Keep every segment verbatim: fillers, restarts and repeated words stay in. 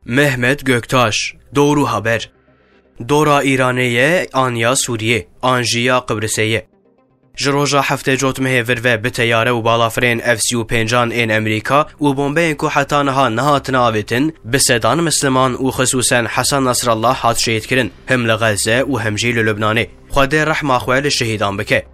Mehmet Göktaş, Doğru Haber. Dora Îranê ye an ya Sûriyê, an jî ya Qibrisê ye? Ji roja heftê Cotmehê vir ve bi teyare û balafirên F sî û pêncan ên Amerîka û bombeyên ku heta niha nehatine avêtin, bi sedan Misliman û xisûsen Hesen Nasrallah hat şehîd kirin, him li Xezze û him jî li Lubnanê. Xwedê rehma xwe li şehîdan bike.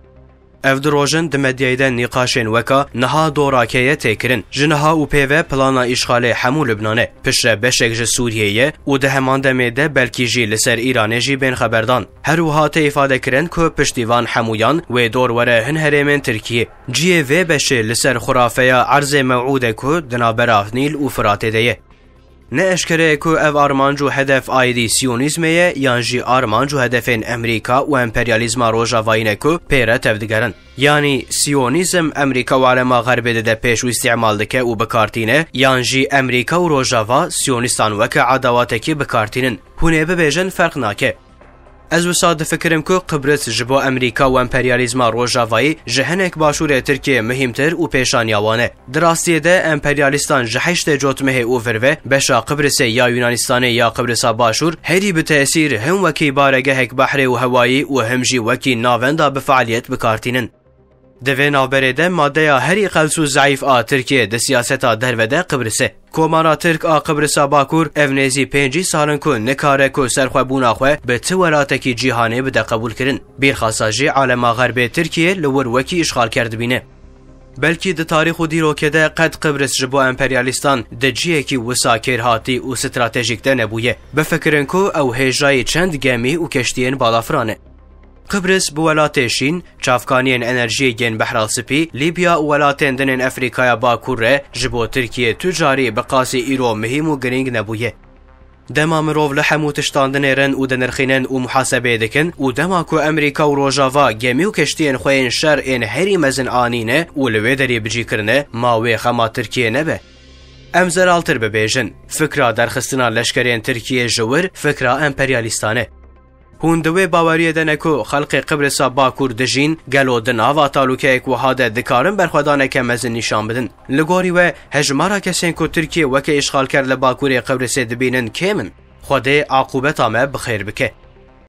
Ev du roj in di medyayê de nîqaşên weka niha dorake ye tê kirin. Ji niha û pê ve plana îşxalê hemû Lubnan e. Piştre beşek ji Sûriyê ye û di heman demê de belkî jî li ser Îranê jî bên xeberdan. Her wiha tê îfade kirin ku piştî van hemûyan wê dor were hin herêmên Tirkiyê. Cihê vê beşê li ser xurafeya erzê mewûd e ku di navbera Nîl û Firatê de ye. Ne eşkere ye ku ev armanc û hedef aîdî Siyonîzmê ye yan jî armanc û hedefên Amerîka û emperyalîzma Rojavayî ne ku pê re tevdigerin. Yanî Siyonîzm Amerîka û alema Xerbê dide pêş û îstîmal dike û bi kar tîne, yan jî Amerîka û Rojava Siyonîstan weke edawatekî bi kar tînin. Hûn ê bibêjin ferq nake. Ez wisa difikirim ku Qibris ji bo Amerîka û emperyalîzma Rojavayî ji hinek başûrê Tirkiyê muhîmtir û pêşaniya wan e. Di rastiyê de emperyalîstan ji heştê Cotmehê û vir ve beşa Qibrisê ya Yunanistanê ya Qibrisa Başûr herî bi tesîr him wekî baregehek behrê û hewayî û him jî wekî navenda bi fealiyet bi kar tînin. Di vê navberê de madeya herî qels û zeîf a Tirkiyê di siyaseta derve de Qibris e. Komara Tirk a Qibrisa Bakur ev nêzî pêncî sal in ku nikare ku serxwebûna xwe bi ti welatekî cîhanê bide qebûlkirin. Bîrxasa jî alema Xerbê Tirkiyê li wir wekî îşxalker dibîne. Belkî di tarîx û dîrokê de qet Qibris ji bo emperyalîstan di cihekî wisa kêrhatî û stratejîk de nebûye. Bifikirin ku ew hêjayî çend gemî û keştiyên balafiran e. Qibris bi welatê Şîn, çavkaniyên enerjiyê yên Behra Spî, Lîbya û welatên din ên Efrîkaya Bakur re ji bo Tirkiyê tu carî bi qasî îro muhîm û girîng nebûye. Dema mirov li hemû tiştan dinêrin û dinirxînin û muhasebeyê dikin û dema ku Amerîka û Rojava gemî û keştiyên xwe yên şer ên herî mezin anîne û li wê derê bi cî kirine, ma wê xema Tirkiyê nebe? Em zelaltir bibêjin, fikra derxistina leşkerên Tirkiyê ji wir fikra emperyalîstan e. Hûn di wê baweriyê de ne ku xelkê Qibrisa Bakur dijîn, gelo di nava talûkeyek wiha de dikarin berxwedaneke mezin nîşan bidin? Li gorî we, hejmara kesên ku Tirkiye weke îşxalker li Bakurê Qibrisê dibînin kêm in? Xwedê aqûbeta me bi xêr bike.